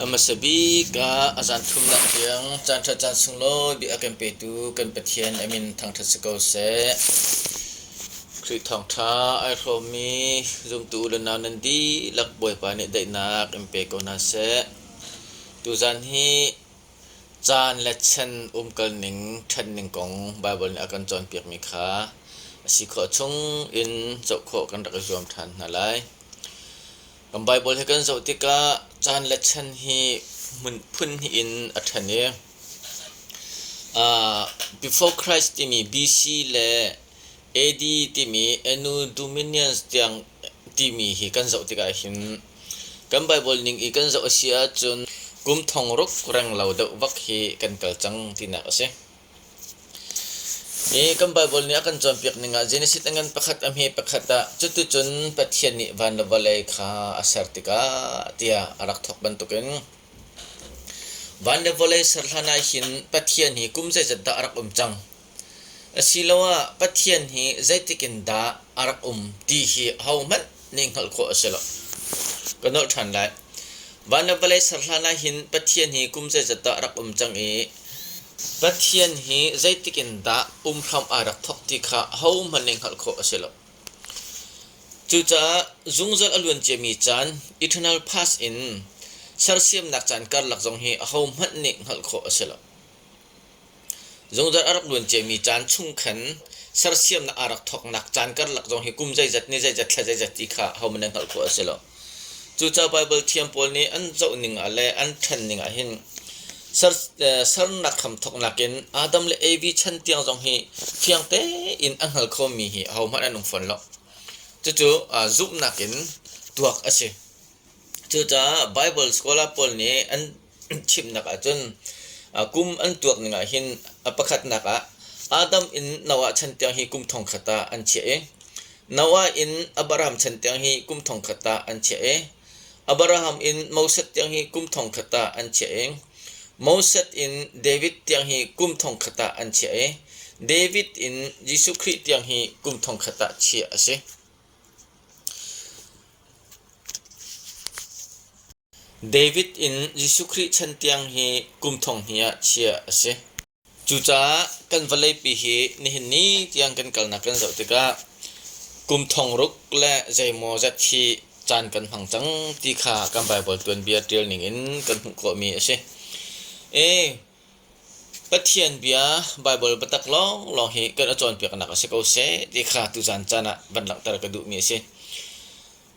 A hmasa bik ah a zan thumnak tiang caanṭha caan sunglawi bik a kan petu kan Pathian a min thangṭhat si ko seh. Khrih thawngṭha ai hrawmmi zumtu u le nau nan dihlak Bawipa nih daihnak in pe ko hna seh. Tuzan hi caan le chan umkal ning, ṭhan ning kong Baibal nih a kan cawnpiakmi kha a si khawh chung in zoh khawh kan rak i zuam ṭhan hna lai. Kan Baibal hi kan zoh tikah caan le chan hi hmun phun hnih in a ṭhen i before Christ timi BC le AD timi Anno Dominions tiang timi hi kan zoh tikah hin kan Baibal ning i kan zoh a si ahcun kum thong ruk reng lo deuh vak hi kan kal cang tinak a si. Hi kan Baibal nih a kan cawnpiak ning ah Genesis a ngan pakhat a hme pakhat ah cuticun Pathian nih van le vawlei kha a ser tikah tiah a rak thawk bantukin van le vawlei ser hlan ah hin Pathian hi kum zeizat dah a rak um cang? Asiloah Pathian hi zeitik in dah a rak um ti hi ahohmanh nih hngalh khawh a si lo. Ka nolh ṭhan lai. Van le vawlei ser hlan ah hin Pathian hi kum zeizat dah a rak um cang i Pathian hi zeitik in dah um hram aa rak thawk ti kha ahohmanh nih hngalh khawh a si lo. Cucaah zungzal a luan ciami caan eternal past in sersiamnak caan karlak zong hi ahohmanh nih hngalh khawh a si lo. Zungzal a rak luan ciami caan chung khan sersiamnak aa rak thawknak caan karlak zong hi kum zeizat, ni zeizat, thla zeizat ti kha ahohmanh nih hngalh khawh a si lo. Cucaah Baibal thiam pawl nih an zoh ning ah le an ṭhen ning ah hin sernak hramthawknak in Adam le Evi chan tiang zong hi fiang tein a hngal khomi hi ahohmanh an um fawn lo. Cucu zumhnak in tuak a si. Cucaah Baibal scholar pawl nih an chimnak ahcun kum an tuak ning ah hin a pakhatnak ah Adam in Noah chan tiang hi kum thongkhat ah an chiah i Noah in Abraham chan tiang hi kum thongkhat ah an chiah i Abraham in Moses tiang hi kum thongkhat ah an chiah i Moses in David tiang hi kum thongkhat ah an chiah i David in Jesuh Khrih tiang hi kum thongkhat ah chiah a si. David in Jesuh Khrih chan tiang hi kum thong hnih ah chiah a si. Cucaah kan vawleipi hi nihin ni tiang kan kalnak kan zoh tikah kum thong ruk le zeimawzat hi caan kan hmang cang ti kha kan Baibal tuanbia ṭial ning in kan hmuh khawhmi a si. E Pathian bia Baibal biatak lawnglawng hi kan i cawnpiaknak a si ko seh ti kha tuzan caan ah van langhter ka duhmi a si.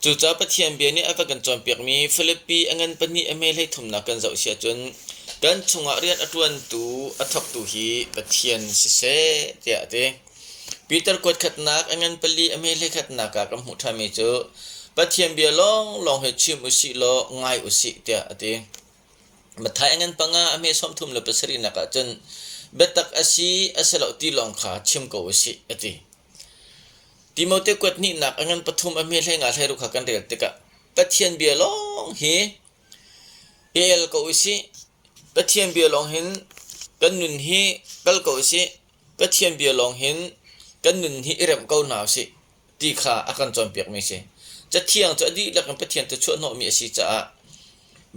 Cucaah Pathian bia nih a va kan cawnpiakmi Filipi a ngan pahnih a hme hleithumnak kan zoh si ahcun kan chungah rian a ṭuantu a thawktu hi Pathian siseh tiah a ti. Peter kuat khatnak a ngan pali a hme hleikhatnak ah kan hmuh ṭhanmi cu Pathian bia lawnglawng hi chim u sih law ngai u sih tiah a ti. Matthai a ngan panga a hme sawmthum le pasarihnak ah cun biatak a si a si lo ti lawng kha chim ko u sih a ti. Timote kuat hnihnak a ngan pathum a hme hlei nga hlei ruk kha kan rel tikah Pathian bia lawng hi i el ko u sih. Pathian bia lawng hin kan nun hi kal ko u sih. Pathian bia lawng hin kan nun hi i remh ko hna u sih ti kha a kan cawnpiakmi a si. Cathiang cu a dihlak in Pathian thuchuah hnawhmi a si caah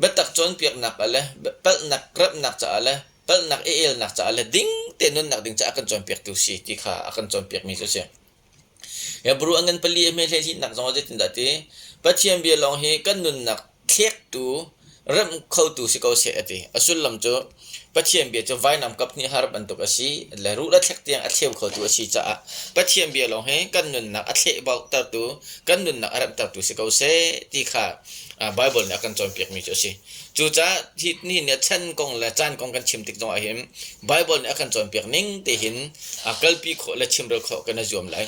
biatak cawnpiaknak ah le palhnak remhnak caah le palhnak i elnak caah le ding te nunnak ding caah a kan cawnpiaktu si ti kha a kan cawnpiakmi cu a si. Hebrew a ngan pali a hme hlei zong ah zeitindah ti Pathian bia lawng hi kan nunnak thlektu remh khotu si ko seh a ti. A sullam cu Pathian bia cu vainam kap hnih har bantuk a si le ruh le thlek tiang a thleu khotu a si caah Pathian bia lawng hi kan nunnak a thlehbauhtertu kan nunnak a remhtertu si ko seh ti kha Bible nih a kan cawnpiakmi cu a si. Cucaah hi nihin ni a chan kong le caan kong kan chim tik zong ah hin Bible nih a kan cawnpiak ning te hin kalpi khawh le chimrel khawh kan i zuam lai.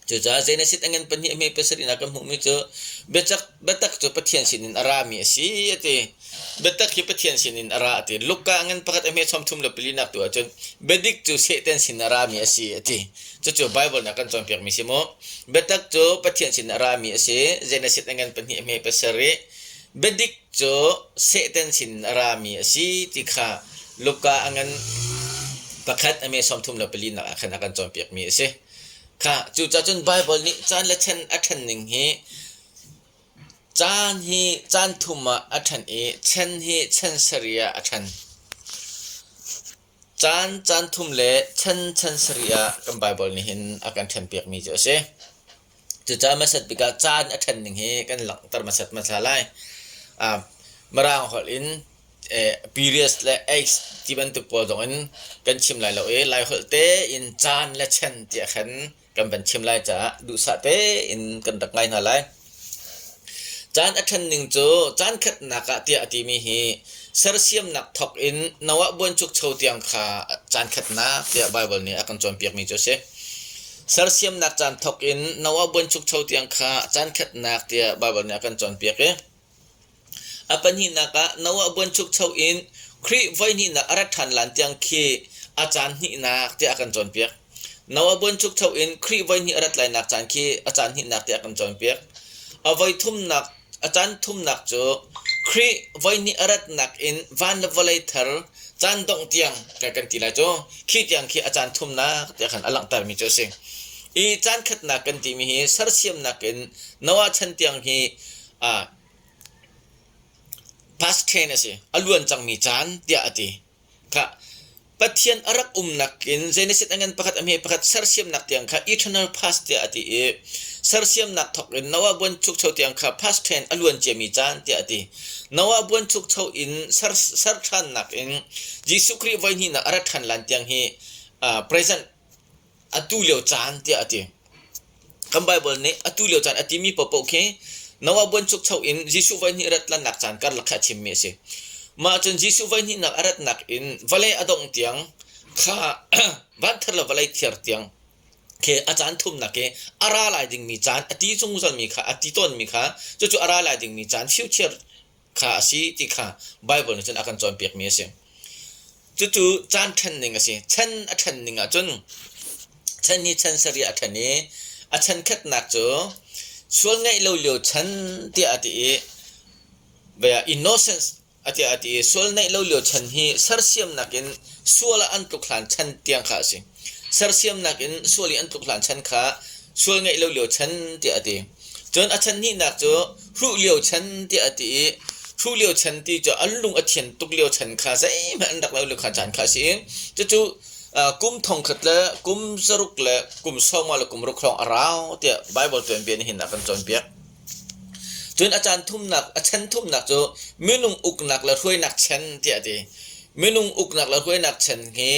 Cucaah Genesis a ngan pahnih a hme pasarih ah kan hmuhmi cu biacak biatak cu Pathian sinin a rami a si a ti. Biatak hi Pathian sinin a ra a ti. Luka a ngan pakhat a hme sawmthum le palinak tu ahcun biadik cu Satan sin a rami a si a ti. Cucu Bible nih a kan cawnpiakmi si mu. Biatak cu Pathian sin a rami a si. Genesis a ngan pahnih a hme pasarih. Biadik cu Satan sin a rami a si ti kha Luka a ngan pakhat a me sawmthum le palinak ah khan a kan cawnpiakmi a si. Kha cucaah cun Baibal nih caan le chan a ṭhen ning hi Caan hi caan thum ah a ṭhen i chan hi chan sarih ah a ṭhen. Caan caan thum le chan chan sarih ah kan Baibal nih hin a kan ṭhenpiakmi cu a si. Cucaah hmasat bik ah caan a ṭhen ning hi kan langhter hmasat hmasa lai. Mirang holh in periods le age ti bantuk pawl zong in kan chim lai lo i Laiholh tein caan le chan tiah khan kan van chim lai caah duhsah tein kan rak ngai hna lai. Caan a ṭhen ning cu caan khatnak ah tiah a timi hi sersiamnak thawk in Noah buanchukcho tiang kha caan khatnak tiah Baibal nih a kan cawnpiakmi cu a si. Sersiamnak caan thawk in Noah buanchukcho tiang kha caan khatnak tiah Baibal nih a kan cawnpiak i A pahnihnak ah Noah buanchukcho in Khrih voihnihnak a rat ṭhan lan tiang khi a caan hnihnak tiah a kan cawnpiak. Noah buanchukcho in Khrih voihnih a rat lainak caan khi a caan hnihnak tiah a kan cawnpiak. A voithumnak a caan thumnak cu Khrih voihnih a ratnak in van le vawlei thar caan dongh tiang kan ti lai cu khi tiang khi a caan thumnak tiah khan a langhtermi cu a si. I caan khatnak kan timi hi sersiamnak in Noah chan tiang hi Past tense a si. A luan cangmi caan tiah a ti. Khah Pathian a rak umnak in Genesis a ngan pakhat a hme pakhat sersiamnak tiang kha eternal past tiah a ti i sersiamnak thawk in Noah buanchukcho tiang kha past tense a luan ciami caan tiah a ti. Noah buanchukcho in ser, ser ṭhannak in Jesuh Khrih voihnihnak a rat ṭhan lan tiang hi present atu lio caan tiah a ti. Kan Baibal nih atu lio caan a timi paohpaoh khi Noah buanchukcho in Jesuh voihnih rat lannak caan karlak kha a chimmi a si. Mah cun Jesuh voihnihnak a ratnak in vawlei a dongh tiang kha vanthar le vawlei thiar tiang khi a caan thumnak i a ra lai dingmi caan a ti zungzalmi kha a ti tawnmi kha cucu a ra lai dingmi caan future kha a si ti kha Baibal nih cun a kan cawnpiakmi a si. Cucu caan ṭhen ning a si. Chan a ṭhen ning ahcun chan hi chan sarih a ṭhen i a chan khatnak cu sual ngeih lo lio chan tiah a ti i innocence a tiah a ti i sual neih lo lio chan hi sersiamnak in sual ah an tluk hlan chan tiang kha a si. Sersiamnak in sual i an tluk hlan chan kha sual ngeih lo lio chan tiah a ti. Cun a chan hnihnak cu hruh lio chan tiah a ti i hruh lio chan ti cu an lung a thian tuk lio chan kha zeihmanh an rak lo lio kha caan kha a si i cucu kum thongkhat le kum zaruk le kum sawmnga le kum ruk hrawng a rau tiah Baibal tuanbia nih hin a kan cawnpiak. Cun a caan thumnak, a chan thumnak cu minung uknak le hruainak chan tiah a ti. Minung uknak le hruainak chan hi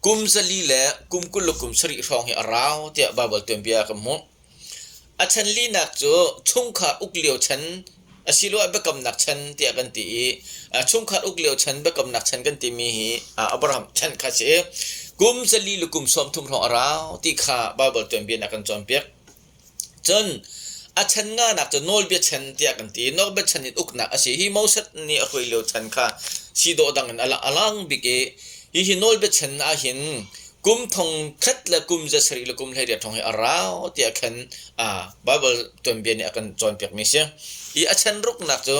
kum 4 le kum 20 le kum 7 hrawng hi a rau tiah Baibal tuanbia ah kan hmuh. A chan linak cu chungkhar uk lio chan asiloah biakamnak chan tiah kan ti i chungkhar uk lio chan biakamnak chan kan timi hi Abraham chan kha a si i kum 4 le kum 30 hrawng a rau ti kha Baibal tuanbia nih a kan cawnpiak. Cun a chan nganak cu nawlbia chan tiah kan ti. Nawlbia chan in uknak a si. Hi Moses nih a hruai lio chan kha si dawh dang in a lang bik i hihi nawlbia chan ahhin kum thong khat le kum 7 le kum 18 thong hi a rau tiah khan Baibal tuanbia nih a kan cawnpiakmi a si. Hi a chan ruknak cu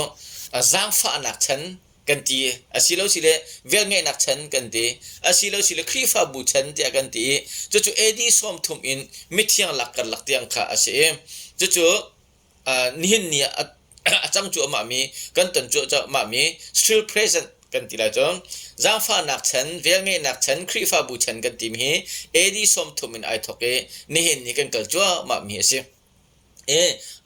zaangfahnak chan kan ti asilo sile velngeihnak chan kan ti asilo sile Khrihfabu chan tiah kan ti i cucu AD 30 in mithiang lak karlak tiang kha a si i cucu nihin ni ah a cang cuahmah mi kan ton cuahmah mi still present kan ti lai cu zaangfahnak chan velngeihnak chan Khrihfabu chan kan timi hi AD 30 in ai thawk i nihin ni kan kal cuahmah mi a si.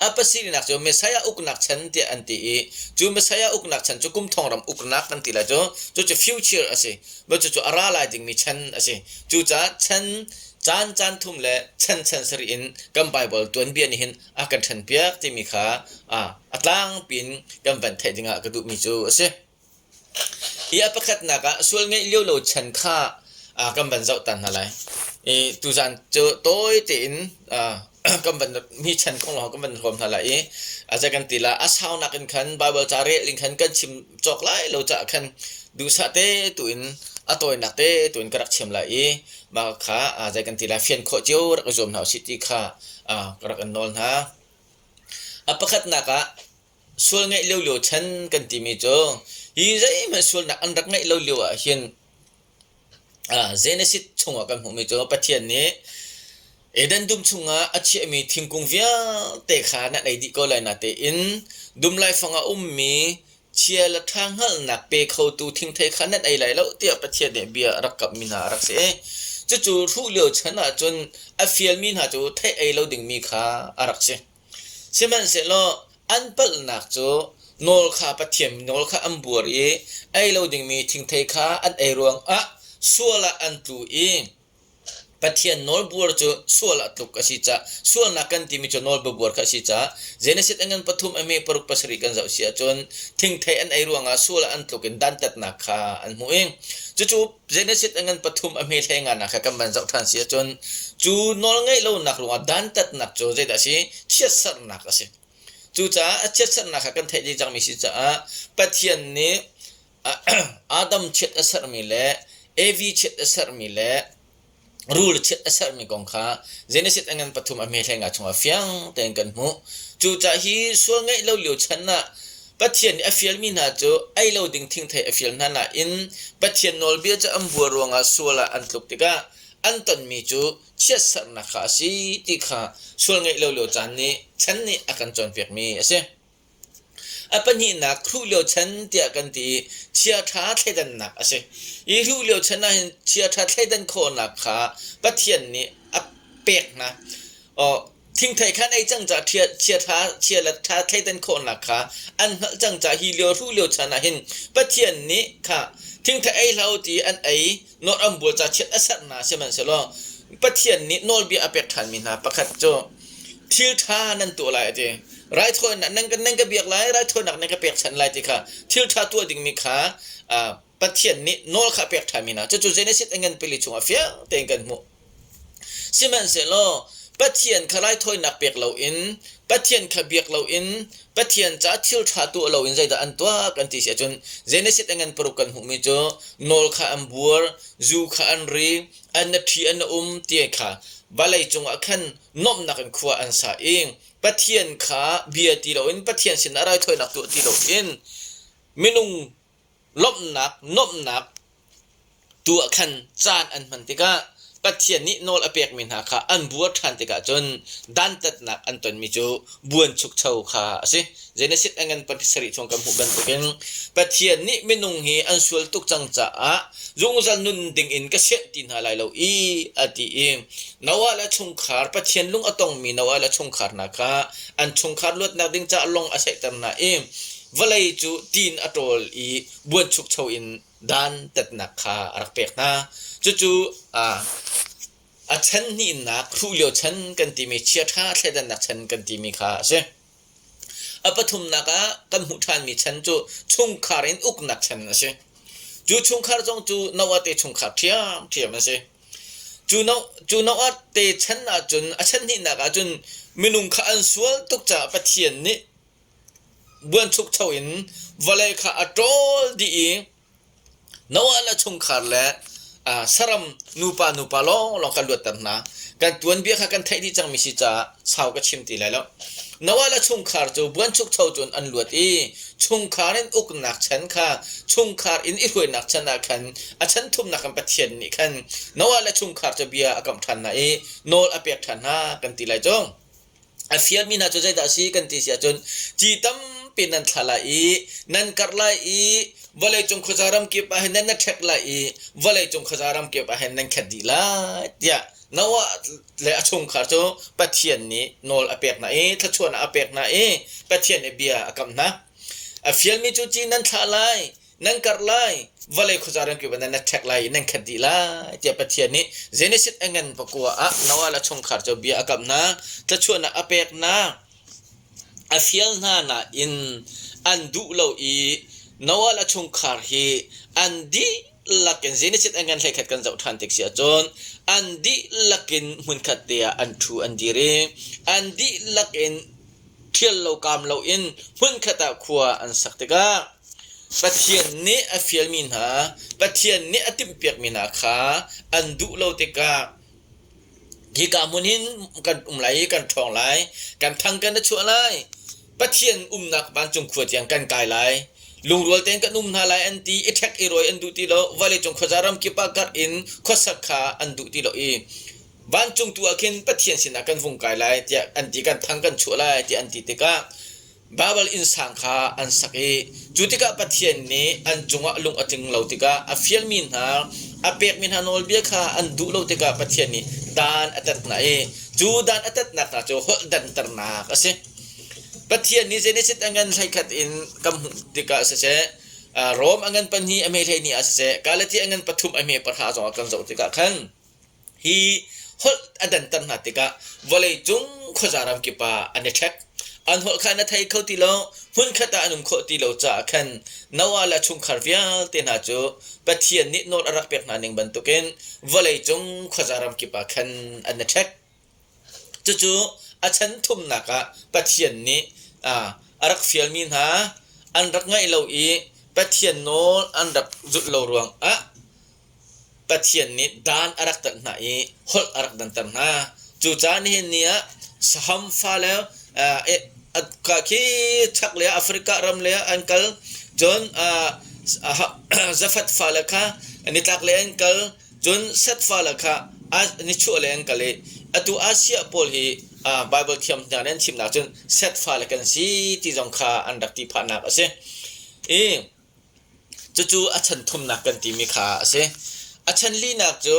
A pasarihnak cu Messiah uknak chan tiah an ti i cu Messiah uknak chan cu kum thong ram uknak kan ti lai cu cucu future a si. Cucu a ra lai dingmi chan a si. Cucaah chan caan caan thum le chan chan sarih in kan Baibal tuanbia nih hin a kan ṭhenpiak timi kha a tlangpi in kan van theih dingah ka duhmi cu a si. Hi a pakhatnak ah sual ngeih lio lo chan kha kan van zoh ta hna lai. I tuzan cu tawi tein kan van mi chan kong lawng kan van huam hna lai i a zei kan ti la a saunak in khan Bible ca rel in khan kan chim cawk lai lo caah khan duhsah te tu in a tawinak te tu in ka rak chim lai i mah kha zei kan ti la fian khawh cio rak i zuam hna usih ti kha ka rak in nawl hna. A pakhatnak ah Sual ngeih lio lio chan kan timi cu hi zeihmanh sualnak an rak ngeih lo lio ah hin Genesis chungah kan hmuhmi cu Pathian nih Eden dum chungah a chiahmi thingkung vialte kha nan ei dih ko lai natein dum laifang ah a ummi chia le ṭha hngalhnak pe khotu thingthei kha nan ei lai lo tiah Pathian nih bia a rak kamhmi hna a rak si. Cucu hruh lio chan ahcun a fialmi hna cu theih ei lo dingmi kha a rak si. Sihmanhsehlaw an palhnak cu nawl kha Pathian nawl kha an buar i ei lo dingmi thingthei kha an ei ruangah sual ah an tlu i Pathian nawlbuar cu sual ah tluk a si caah sualnak kan timi cu nawlbuar kha a si caah Genesis a ngan pathum a hme paruk pasarih kan zoh si ahcun thingthei an ei ruangah sual ah an tluk in dantatnak kha an hmuh i cucu Genesis a ngan pathum a hme hlei nganak kha kan van zoh ṭhan si ahcun cu nawlngaih lonak ruangah dantatnak cu zeidah a si? Chiatserhnak a si. Cucaah a chiatserhnak kha kan theih dih cangmi si caah Pathian nih Adam chiat a sermi le Evi chiat a sermi le rul chiat a sermi kong kha Genesis a ngan pathum a hme hlei nga chungah fiang tein kan hmuh. Cucaah hi sual ngeih lo lio chan ah Pathian nih a fialmi hna cu ei lo ding thingthei a fial hna nain Pathian nawlbia cu an buar ruangah sual ah an tluk tikah an tonmi cu chiatserhnak kha a si ti kha sual ngeih lo lio caan nih chan nih a kan cawnpiakmi a si. A pahnihnak hruh lio chan tiah kan ti i chiaṭha thleidannak a si. Hi hruh lio chan ahhin chiaṭha thleidan khawhnak kha Pathian nih a pek hna. Thingthei kha an ei cang caah chiaṭha chia le ṭha thleidan khawhnak kha an hngalh cang caah hi lio hruh lio chan ahhin Pathian nih kha thingthei ei hlah u ti an ei nawl an bual ca chiat a serh hna sihmanhsehlaw Pathian nih nawlbia a pek ṭhanmi hna pakhat cu thil ṭha nan tuah lai a ti. Raithawinak nan nan ka biak lai, raithawinak nan ka pekchanh lai ti kha thil ṭha tuah dingmi kha Pathian nih nawl kha a pek ṭhanmi hna. Cucu Genesis a ngan pili chungah fiang tein kan hmuh. Sihmanhsehlaw Pathian kha raithawinak pek loin, Pathian kha biak loin, Pathian ca thil ṭha tuah loin zeidah an tuah kan ti si ahcun Genesis a ngan paruk kan hmuhmi cu nawl kha an buar, zu kha an ri, an na ṭhi an um ti kha vawlei cungah khan nuamhnak in khua an sa i Pathian kha bia ti loin Pathian sinah raithawinak tuah ti loin minung lawmhnak nuamhnak tu ah khan caan an hman tikah Pathian nih nawl a pekmi hna kha an buar ṭhan tikah cun dantatnak an tonmi cu buanchukcho kha a si. Genesis a ngan pasarih chung kan hmuh bantukin Pathian nih minung hi an sual tuk cang caah zungzal nun dingin ka sianh ti hna lai lo i a ti i Noah le chungkhar Pathian lung a tongmi Noah le chungkhar hna kha an chungkhar luatnak ding caah lung a saihter hna i vawlei cu ti in a ṭawl i buanchukcho in dantatnak kha a rak pek hna. Cucu a chan hnihnak hruh lio chan kan timi chiaṭha thleidannak chan kan timi kha a si. A pathumnak ah kan hmuh ṭhanmi chan cu chungkhar in uknak chan a si. Cu chungkhar zong cu Noah te chungkhar ṭhiamṭhiam a si. Cu Noah te chan ahcun a chan hnihnak ahcun minung kha an sual tuk caah Pathian nih buanchukcho in vawlei kha a ṭawl dih i Noah le chungkhar le saram nupa nupa lawnglawng kan luatter hna. Kan tuanbia kha kan theih dih cangmi si caah sau ka chim ti lai lo. Noah le chungkhar cu buanchukcho cun an luat i chungkhar in uknak chan kha chungkhar in i hruainak chan ah khan a chan thumnak kan Pathian nih khan Noah le chungkhar cu bia a kamh ṭhan hna i nawl a pek ṭhan hna kan ti lai cu. A fialmi hna cu zeidah a si kan ti si ahcun ci tampi nan thla lai i nan karh lai i vawleicung khuaza ram kip ah hin nan na ṭhek lai i vawleicung khuaza ram kip ah hin nan khet dih lai tiah Noah le a chungkhar cu Pathian nih nawl a pek hna i thluachuahnak a pek hna i Pathian nih bia a kamh hna. A fialmi cu ci nan thlah lai nan karh lai vawlei khuaza ramkip ah nan ṭhek lai i nan khat dih lai tiah Pathian nih Genesis a ngan pakua ah Noah le chungkhar cu bia a kamh hna thluachuahnak a pek hna a fial hna nain an duh lo i Noah le chungkhar hi an dihlak in Genesis a ngan hleikhat kan zoh ṭhan tik si ahcun an dihlak in hmunkhat te ah an ṭhu an dir i an dihlak in ṭhial lo kaam lo in hmunkhat ah khua an sak tikah Pathian nih a fialmi hna, Pathian nih a timhpiakmi hna kha an duh lo tikah hika hmun hin kan um lai i kan ṭhawng lai, kan thang kan i chuah lai, Pathian umnak vancung khua tiang kan kai lai, lungrual tein kan um hna lai an ti i ṭhek i rawi an duh ti lo, vawleicung khuaza ramkip ah karh in khuasak kha an duh ti lo i. Vancung tu ah khin Pathian sinah kan vung kai lai tiah an ti kan thang kan chuah lai tiah an ti tikah Babel innsang kha an sak i cu tikah Pathian nih an cungah lung a tling lo tikah a fialmi hna a pekmi hna nawlbia kha an duh lo tikah Pathian nih dan a tat hna i cu dan a tatnak hna cu holh danternak a si. Pathian nih Genesis a ngan hleikhat in kan hmuh tikah siseh, Rom a ngan pahnih a hme 12 ah siseh, Galatia a ngan pathum a hme pahra zongah kan zoh tikah khan Hi holh a danter hna tikah vawleicung khuaza ram kip ah an i ṭhek. An holh kha na thei kho ti lo, hmunkhat ah an um khawh ti lo caah khan Noah le a chungkhar vialte hna cu Pathian nih nawl a rak pek hna ning bantukin vawleicung khuaza ram kip ah khan an i ṭhek. Cucu a chan thumnak ah Pathian nih a rak fialmi hna an rak ngaih lo i Pathian nawl an rak zulh lo ruangah Pathian nih dan a rak tat hna i holh a rak danter hna. Cucaah nihin ni ah Saham fale khi chaklei ah Africa ram lei ah an kal. Cun Zafat fale kha nitlaklei an kal. Cun Seth fale kha nichuahlei an kal i atu Asia pawl hi Baibal thiam hna nih an chimnak cun Seth fale kan si ti zong kha an rak ti phahnak a si. I Cucu a chan thumnak kan timi kha a si. A chan linak cu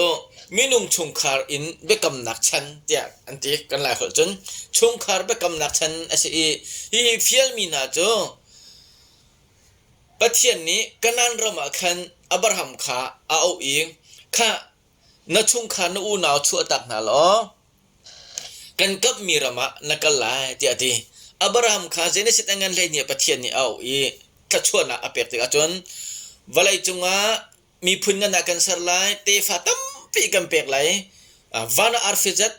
minung chungkhar in biakamnak chan tiah an ti kan Laiholh cun chungkhar biakamnak chan a si i hihi fialmi hna cu Pathian nih Kanaan ram ah khan Abraham kha a auh i khah na chungkhar na unau chuahtak hna law Kan kamhmi ram ah na kal lai tiah a ti. Abraham kha Genesis a ngan 12 ah Pathian nih a auh i thluachuahnak a pek tikah cun vawleicung ah miphun ngan ah kan ser lai, tefa tampi kan pek lai, van ah arfi zat,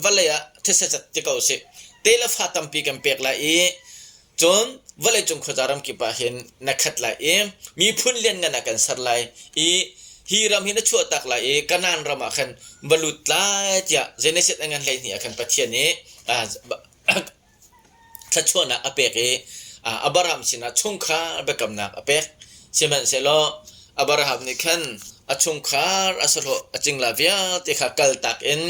vawlei ah thisa zat ti ko usih. Te le fa tampi kan pek lai i Cun vawleicung khuaza ramkip ah hin na khat lai i miphun lianngan ah kan ser lai i hi ram hi na chuahtak lai i Kanaan ram ah khan va lut lai tiah Genesis a ngan 12 ah khan Pathian nih thluachuahnak a pek i Abraham sinah chungkhar biakamnak a pek. Sihmanhsehlaw Abraham nih khan a chungkhar a sahlawh a cingla vialte kha kaltak in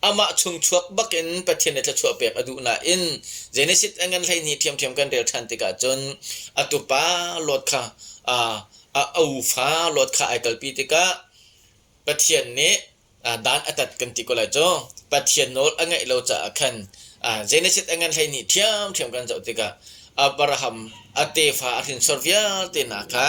amah chungchuak bakin Pathian nih thluachuah pek a duh nain Genesis a ngan 12 ṭhiamṭhiam kan rel ṭhan tikah cun a tupa Lot kha a ufa Lot kha ai kalpi tikah Pathian nih dan a tat kan ti ko lai cu. Pathian nawl a ngaih lo caah khan Genesis a ngan 12 ṭhiamṭhiam kan zoh tikah Abraham a tefa a hrinsor vialte hna kha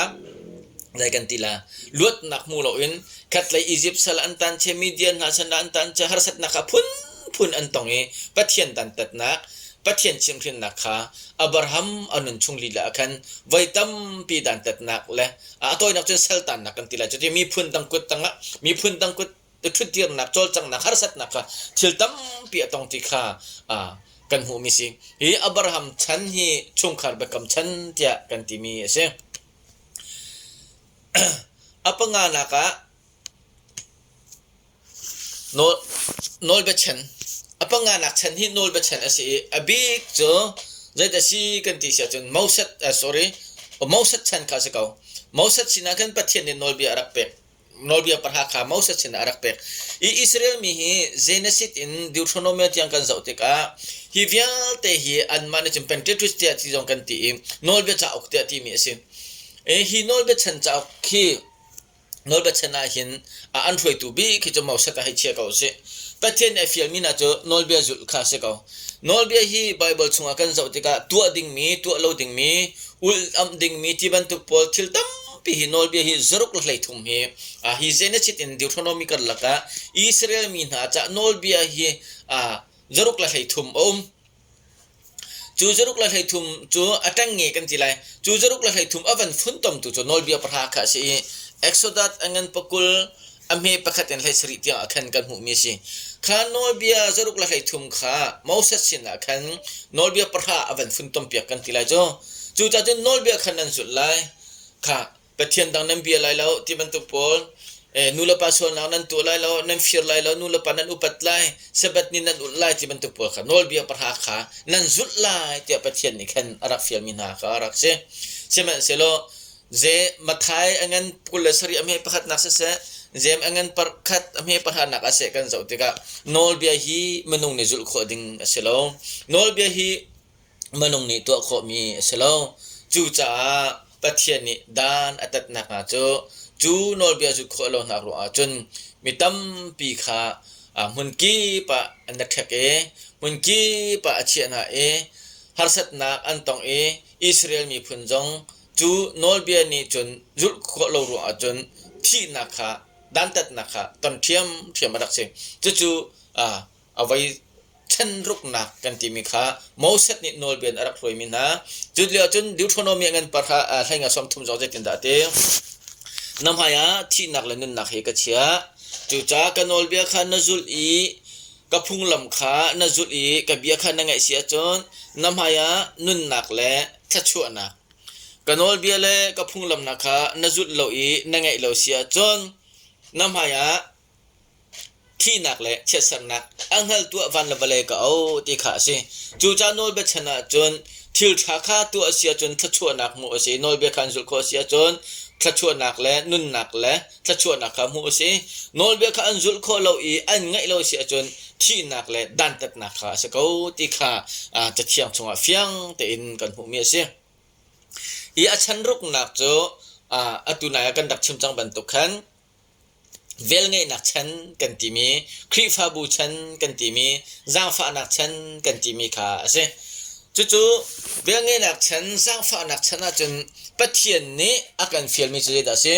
zei kan ti la luatnak hmu loin khatlei Izipt sal an tan che Midian hna sal an tan che harsatnak kha phunphun an tong i Pathian dantatnak Pathian chimhhrinnak kha Abraham a nun chung lila ah khan voi tampi dantatnak le a tawinak cun saltannak kan ti lai cuti miphun dang kut tangah miphun dang kut ṭhutdirnak cawlcanghnak harsatnak kha thil tampi a tong ti kha kan hmuhmi si hi Abraham chan hi chungkhar biakam chan tiah kan timi a si a panganak ah Nawlbia chan. A panganak chan hi nawlbia chan a si i a bik cu zeidah si kan ti si ahcun Moses sorry Moses chan kha a si ko. Moses sinah khan Pathian nih nawlbia a rak pek. Nawlbia pahra kha Moses sinah a rak pek. I Israel mi hi Genesis in Deuteronomy tiang kan zoh tikah hi vialte hi anmah nih cun Pentecost tiah ti zong kan ti i nawlbia cauk tiah timi a si. Hi nawlbia chan cauk khi Nawlbia ah hin an hruaitu bik hi cu Moses ah hei chia ko usih. Pathian nih a fialmi hna cu nawlbia zulh kha a si ko. Nawlbia hi Baibal chungah kan zoh tikah tuah dingmi, tuah lo dingmi, ulh-amh dingmi ti bantuk pawl thil tampi hi nawlbia hi zaruk le 13 hi hi Genesis in Deuteronomy karlak ah Israel mi hna caah nawlbia hi zaruk le 13 a um. Cu zaruk le 13 cu a ṭengnge kan ti lai. Cu zaruk le 13 a van funtomtu cu nawlbia pahra kha a si i Exodus a ngan pakul a hme pakhat in 17 tiang ah khan kan hmuhmi a si. Kha nawlbia zaruk le 13 kha Moses sinah khan nawlbia pahra a van funtompiak kan ti lai cu. Cucaah cun nawlbia kha nan zulh lai. Kha Pathian dang nan bia lai lo ti bantuk pawl nulepa sualnak nan tuah lai lo nan fir lai lo nulepa nan upat lai Sabbath ni nan ulh lai ti bantuk pawl kha nawlbia pahra kha nan zulh lai tiah Pathian nih khan a rak fialmi hna kha a rak si. Sihmanhsehlaw ze Matthai a ngan 27 a hme pakhatnak siseh. Jeim a ngan pakhat a hme pahranak ah seh kan zoh tikah nawlbia hi minung nih zulh khawh ding a si lo. Nawlbia hi minung nih tuah khawhmi a si lo. Cucaah Pathian nih dan a tatnak hna cu cu nawlbia zulh khawh lonak ruangah cun mi tampi kha hmun kip ah an ṭhek i hmun kip ah a chiah hna i harsatnak an tong i Israel miphun zong cu nawlbia nih cun zulh khawh lo ruangah cun thihnak kha dantatnak kha ton ṭhiamṭhiam a rak si. Cucu a voi ṭhenruknak kan timi kha Moses nih nawlbia in a rak hruaimi hna. Cu lio cun Deuteronomy ngan parha hleinga 30 zong zeitindah a ti? Na hmaiah thihnak le nunnak hi ka chiah. Cucaah ka nawlbia kha na zulh i ka phunglam kha na zulh i ka bia kha na ngaih si ahcun na hmaiah nunnak le thluachuahnak ka nawlbia le ka phunglamnak kha na zulh lo i na ngaih lo si ahcun na hmaiah thihnak le chiatsernak a hngaltu ah van le vawlei ka o ti kha a si. Cucaah nawlbia chan ahcun thil ṭha kha tuah a si ahcun thluachuahnak hmuh a si. Nawlbia kha an zulh khawh a si ahcun thluachuahnak le nunnak le thluachuahnak kha hmuh a si. Nawlbia kha an zulh khawh lo i an ngaih lo a si ahcun thihnak le dantatnak kha a si ko ti kha Cathiang chungah fiang tein kan hmuhmi a si. Hi a chan ruknak cu atu nai ah kan rak chim cang bantuk khan Velngeihnak chan kan timi, Khrihfabu chan kan timi, zaangfahnak chan kan timi kha a si. Cucu velngeihnak chan, zaangfahnak chan ahcun Pathian nih a kan fialmi cu zeidah a si?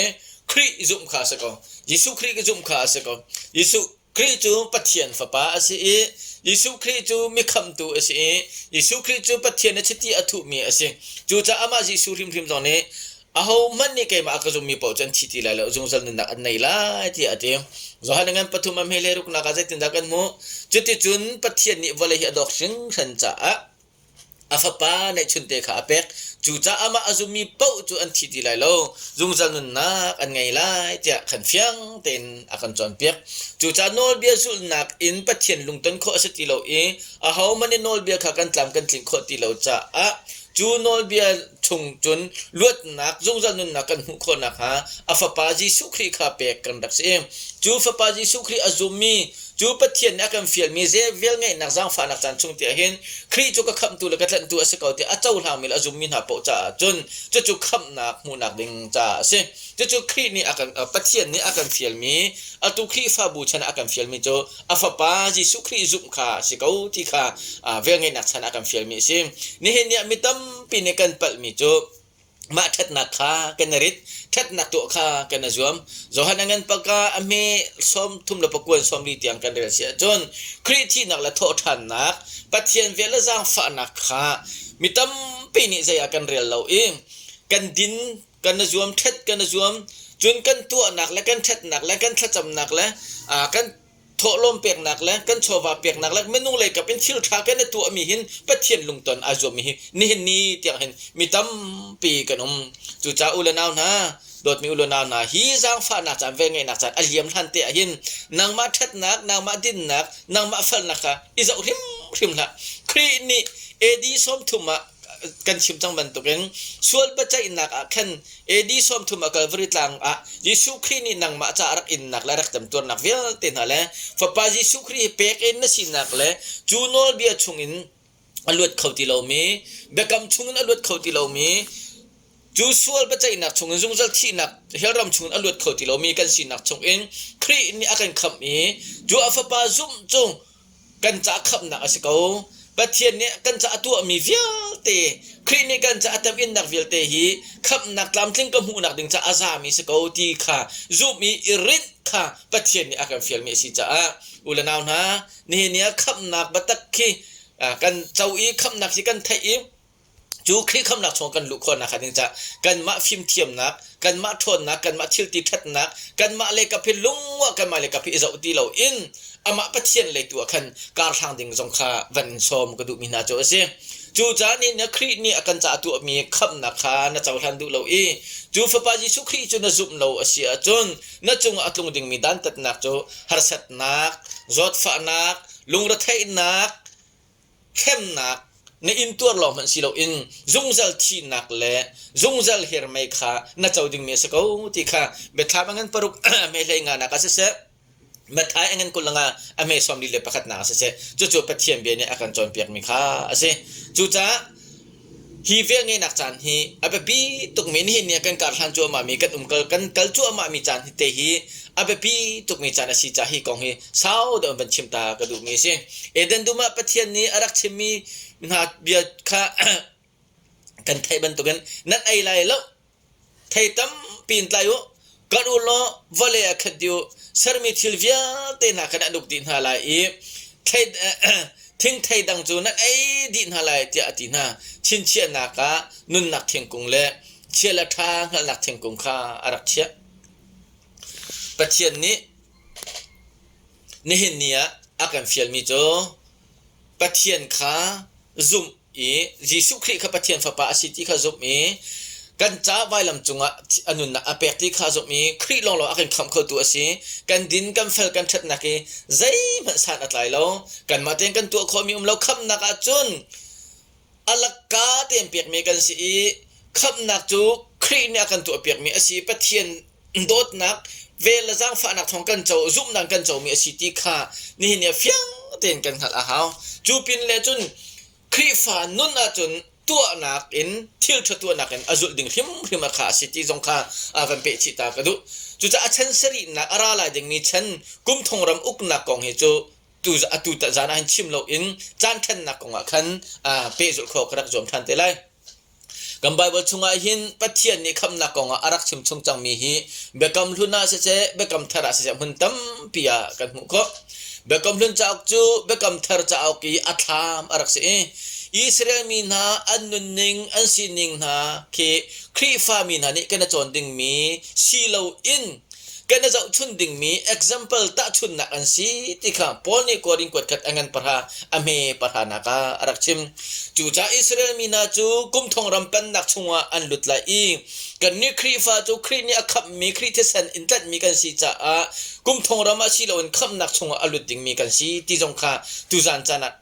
Khrih zumh kha a si ko. Jesuh Khrih zumh kha a si ko. Jesuh Khrih cu Pathian Fapa a si i Jesuh Khrih cu mikhamtu a si i Jesuh Khrih cu Pathian a chiti a thuhmi a si. Cucaah amah Jesuh hrimhrim zong nih ahohmanh nih keimah a ka zummi paoh cu an thi ti lai lo, zungzal nunnak an nei lai tiah a ti. Johan ngan pathum a hme le ruknak ah zeitindah kan hmuh? Cuticun Pathian nih vawlei hi a dawk hringhran caah a fapa neihchunte kha a pek. Cucaah amah a zummi paoh cu an thi ti lai lo, zungzal nunnak an ngei lai tiah khan fiang tein a kan cawnpiak. Cucaah nawlbia zulhnak in Pathian lungton khawh a si ti lo i ahohmanh nih nawlbia kha kan tlam kan tlinh khawh ti lo caah cu nawlbia chung cun luatnak zungzal nunnak kan hmuh khawh nakhnga a fapa Jesuh Khrih kha pek kan rak si. Cu fapa Jesuh Khrih a zummi Cu Pathian nih a kan fialmi velngeihnak zaangfahnak caan chung tiah hin Khrih cu ka khamhtu le ka tlanhtu a si ko tiah a cohlangmi le a zummi hna paoh caah cun cucu khamhnak hmuhnak ding caah a si. Cucu Khrih nih a kan Pathian nih a kan fialmi atu Khrihfabu chan ah a kan fialmi cu a fapa Jesuh Khrih zumh kha a si ko ti kha velngeihnak chan ah a kan fialmi a si. Nihin ni ah mi tampi nih kan palhmi cu mah ṭhatnak kha kan i rit, ṭhatnak tuah kha kan i zuam. Johan a ngan paka a hme 34 40 tiang kan rel si ahcun Khrih thihnak le thawhṭhannak Pathian vel le zaangfahnak kha mi tampi nih zei ah kan rel lo i kan din kan i zuam ṭhat kan i zuam cun kan tuahnak le kan ṭhatnak le kan thlacamnak le kan thawhlawm peknak le kan chawva peknak le minung lei kap in thil ṭha kan i tuahmi hin Pathian lungton aa zuammi hi nihin ni tiang hin mi tampi kan um. Cucaah u le nau hna, dawtmi u le nau hna, hi zaangfahnak caan, velngeihnak caan a liam hlan te ah hin nangmah ṭhatnak, nangmah dinnak, nangmah falnak kha i zoh hrimhrim hlah. Khrih nih AD 30 ah kan chim cang bantukin sual biaceihnak ah khan AD 30 ah Calvary tlang ah Jesuh Khrih nih nangmah caah rak innak le rak temtuarnak vialte hna le Fapa Jesuh Khrih hi pek in na sinak le cu nawlbia chungin a luat kho ti lomi biakam chungin a luat kho ti lomi cu sual biaceihnak chungin zungzal thihnak hellram chungin a luat kho ti lomi kan sinak chungin Khrih nih a kan khamh i cu a Fapa zumh cu kan ca khamhnak a si ko. Pathian nih kan ca a tuahmi vialte, Khrih nih kan ca a teminnak vialte hi khamhnak tlamtling ka hmuhnak ding ca a zami si ko ti kha zumh i i rinh kha Pathian nih a kan fialmi a si caah u le nau hna nihin ni ah khamhnak biatak khi kan co i khamhnak hi kan theih i Cu Khrih khamnak chung kan luh khawhnak hnga ding caah kanmah fimthiamnak, kanmah ṭhawnnak, kanmah thilti ṭhatnak, kanmah le kap hi lungwah kanmah le kap hi i zoh ti loin amah Pathian lei tu ah khan karhlang ding zong kha van in sawm ka duhmi hna cu a si. Cucaah nih na Khrih nih a kan caah tuahmi khamhnak kha na cohlan duh lo i cu Fapa Jesuh Khrih cu na zumh lo a si ahcun na cungah a tlung dingmi dantatnak cu harsatnak, zawtfahnak, lungretheihnak, hremnak. na intuar lawng hmanh si loin zungzal thihnak le zungzal hirmei kha na co dingmi a si ko ti kha biathlam a ngan paruk hme hlei nga nak ah siseh Matthai a ngan 25 a hme 41 nak ah siseh cucu Pathian bia nih a kan cawnpiakmi kha a si. Cucaah hi velngeihnak caan hi a biapi tukmi nihin ni ah kan kar hlan cuahmahmi kan umkal kan kal cuahmahmi caan te hi a biapi tukmi caan a si caah hi kong hi sau deuh in van chim ta ka duhmi a si. Eden dum ah Pathian nih a rak chimmi hna bia kha kan theih bantukin nan ei lai lo Thei tampi in tlai u, karh u law vawlei ah khat dih u. Sermi thil vialte hna kha nan uk dih hna lai i thingthei dang cu nan ei dih hna lai, tiah a ti hna. Chinchiahnak ah nunnak thingkung le chia le ṭha hngalhnak thingkung kha a rak chiah. Pathian nih nihin ni ah a kan fialmi cu Pathian kha zumh i Jesuh Khrih kha Pathian Fapa a si ti kha zumh i kan ca vailam cungah a nunnak a pek ti kha zumh i Khrih lawnglawng a kan khamh khotu a si. Kan din, kan fel, kan ṭhatnak i zeihmanh san a tlai lo. Kanmah tein kan tuah khawhmi um lo. Khamhnak ahcun a lakka tein pekmi kan si i khamhnak cu Khrih nih a kan tuahpiakmi a si. Pathian dawtnak vel le zaangfahnak thawng kan co zumhnak kan comi a si ti kha nihin ni ah fiang tein kan hngalh a hau. Cu pin le cun Khrihfa nun ahcun tuahnak in thil ṭha tuahnak in a zulh ding hrimhrim a kha a si ti zong kha a van peh chih ta ka duh. Cucaah a chan sarihnak a ra lai dingmi chan kum thong ram uknak kong hi cu tu atu zan ah hin chim loin caan ṭhennak kong ah khan pehzulh khawh ka rak zuam ṭhan te lai. Kan Baibal chungah hin Pathian nih khamhnak kongah a rak chimchung cangmi hi Biakam Hlun ah siseh, Biakam Thar ah siseh hmun tampi ah kan hmuh khawh. Biakam Hlun cauk cu Biakam Thar cauk i a thlam a rak si i Israel mi hna an nunning, an sining hna khi Khrihfa mi hna nih kan i cawn dingmi si loin kan i zohchun dingmi example tahchunhnak an si ti kha Paul nih Korin kuat khat a ngan pahra a hme pahranak ah a rak chim. Cucaah Israel mi hna cu kum thong ram pennak chungah an lut lai i kannih Khrihfa cu Khrih nih a khamhmi Khrih thisen in tlanhmi kan si caah kum thong ram ah si loin khamhnak chungah a lut dingmi kan si ti zong kha tuzan caan ah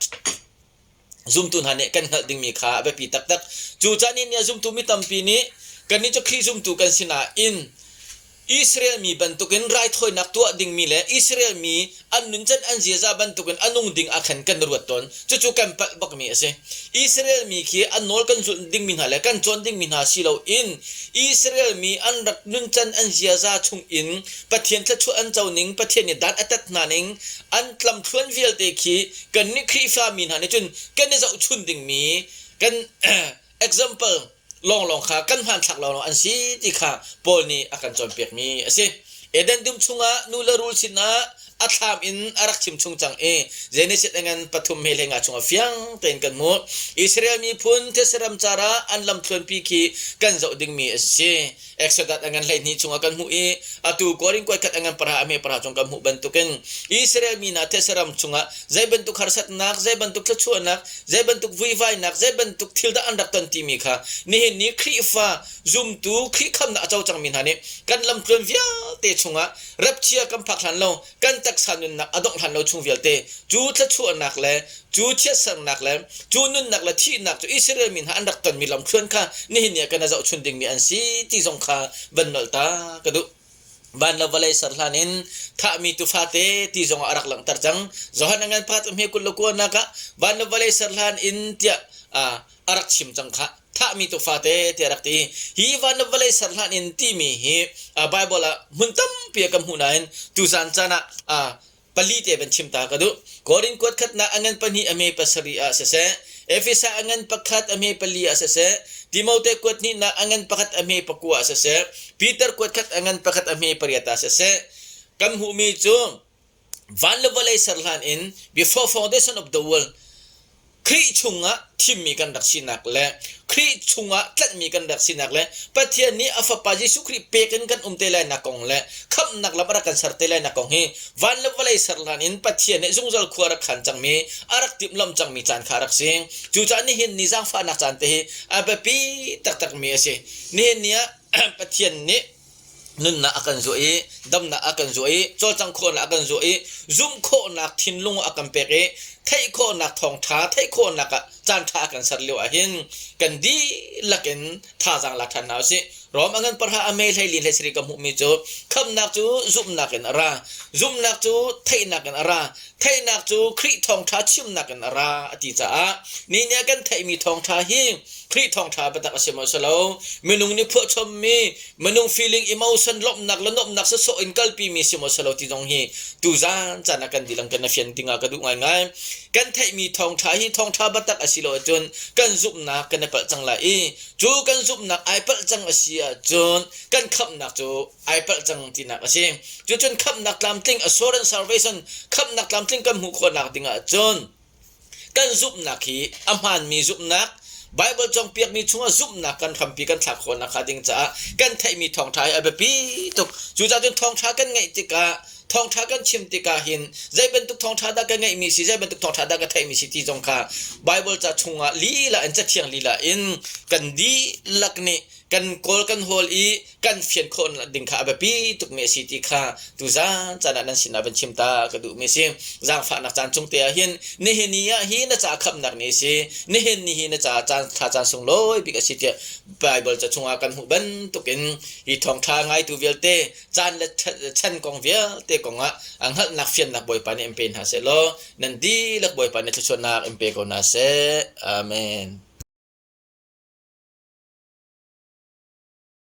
Zumtu hna nih kan hngalh dingmi kha a biapi taktak. Cu caan in zumtu mi tampi nih kannih cu Khrih zumtu kan si nain Israel mi bantukin raithawinak tuah dingmi le Israel mi an nuncan an ziaza bantukin a nung ding ah khan kan ruat tawn. Cucu kan palh bakmi a si. Israel mi khi an nawl kan zulh dingmi hna le kan cawn dingmi hna si loin Israel mi an rak nuncan an ziaza chungin Pathian thluachuah an co ning, Pathian nih dan a tat hna ning, an lamthluan vialte khi kannih Khrihfa mi hna nih cun kan i zohchun dingmi kan example lawnglawng kha kan hmanthlak lawnglawng an si ti kha Paul nih a kan cawnpiakmi a si. Eden dum chungah nu le rul sinah a thlam in a rak chim chung cang i Genesis ngan pathum he hlenga chungah fiang tein kan hmuh. Israel miphun these ram car ah an lamthluanpi khi kan zoh dingmi a si. Exodus a ngan 12 chungah kan hmuh i atu Korin kuatkhat a ngan pahra a hme pahra chung kan hmuh bantukin Israel mi hna these ram chungah zei bantuk harsatnak, zei bantuk thluachuahnak, zei bantuk vuivainak, zei bantuk thil dah an rak ton timi kha nihin ni Khrihfa zumtu Khrih khamnak a co cangmi hna nih kan lamtluan vialte chungah rapchia kan phak hlan lo kan taksa nunnak a dongh hlan lo chung vialte cu thluachuahnak le cu chiatsernak le cu nunnak le thihnak cu Israel mi hna an rak tonmi lamthluan kha nihin ni ah kan i zohchun dingmi an si ti zong kha van nolh ta ka duh. Van le vawlei ser hlan in thahmi tufa te ti zong ah a rak langhter cang. Johan a ngan phat hme kul le kuanak ah van le vawlei ser hlan in tiah a rak chim cang kha thahmi tufa te tiah a rak ti. Hi van le vawlei ser hlan in timi hi Bible ah hmun tampi ah kan hmuh nain tuzan caan ah pali te van chim ta ka duh. Korin kuat khatnak a ngan pahnih a me pasarih ah siseh, Efesa a ngan pakhat a me pali ah siseh, Timote kuat hnihnak a ngan pakhat a me pakua ah siseh, Peter kuat khat a ngan pakhat a me pariat ah siseh, kan hmuhmi cu van le vawlei ser hlan in before foundation of the world Khrih chungah thimmi kan rak sinak le Khrih chungah tlanhmi kan rak sinak le Pathian nih a Fapa Jesuh Khrih pek in kan um te lainak kong le khamhnak lam a rak kan ser te lainak kong hi van le vawlei ser hlan in Pathian nih zungzal khua a rak khan cangmi a rak timhlamh cangmi caan kha a rak si. Cucaah nihin ni zaangfahnak caan te hi a biapi taktakmi a si. Nihin ni ah Pathian nih nunnak a kan zuah i damnak a kan zuah i cawlcangh khawhnak a kan zuah i zumh khawhnak thinlung a kan pek i Theih khawhnak thawngṭha theih khawhnak ah caanṭha a kan ser lio ahhin kan dihlak in thazaang la ṭhan hna usih. Rom a ngan parha a me hlei li hlei sarih ka hmuhmi cu khamhnak cu zumhnak in a ra. Zumhnak cu theihnak in a ra. Theihnak cu Khrih thawngṭha chimnak in a ra a ti caah ni nih a kan theihmi thawngṭha hi Khrih thawngṭha biatak a si maw si lo minung nih phuahchommi minung feeling emotion lawmhnak le nuamhnak sawsawh in kalpi mi si maw si lo ti zong hi tuzan caan ah kan dilang kan fian ding ah ka duh ngaingai. Kan theihmi thawngṭha hi thawngṭha biatak a si lo ahcun kan zumhnak kan i palh cang lai i cu kan zumhnak ai palh cang a si ahcun kan khamhnak cu ai palh cang tinak a si. Cucun khamhnak tlamtling assurance salvation khamhnak tlamtling kan hmuh khawhnak ding ahcun kan zumhnak hi a hmaanmi zumhnak Baibal cawnpiakmi chungah zumhnak kan hrampi kan thlak khawhnak hnga ding caah kan theihmi thawngṭha hi a biapi tuk. Cucaah cun thawngṭha kan ngeih tikah thawngṭha kan chim tikah hin zei bantuk thawngṭha dah ka ngeihmi si zei bantuk thawngṭha dah ka theihmi si ti zong kha Baibal ca chungah lila in cathiang lila in kan dihlak nih kan kawl kan hawl i kan fian khawh ding kha a biapi tukmi a si ti kha tuzan caan ah nan sinah van chim ta ka duhmi a si. Zaangfahnak caan chung te ah hin nihin ni ah hi na ca khamhnak ni a si. Nihin ni hi na ca caan thla caan sunglawi bik a si tiah Baibal ca chungah kan hmuh bantukin hi thawngṭha ngaitu vialte caan le chan kong vialte kongah a hngalhnak fiannak Bawipa nih in pe hna seh law nan dihlak Bawipa nih thluachuahnak in pe ko hna seh. Amen.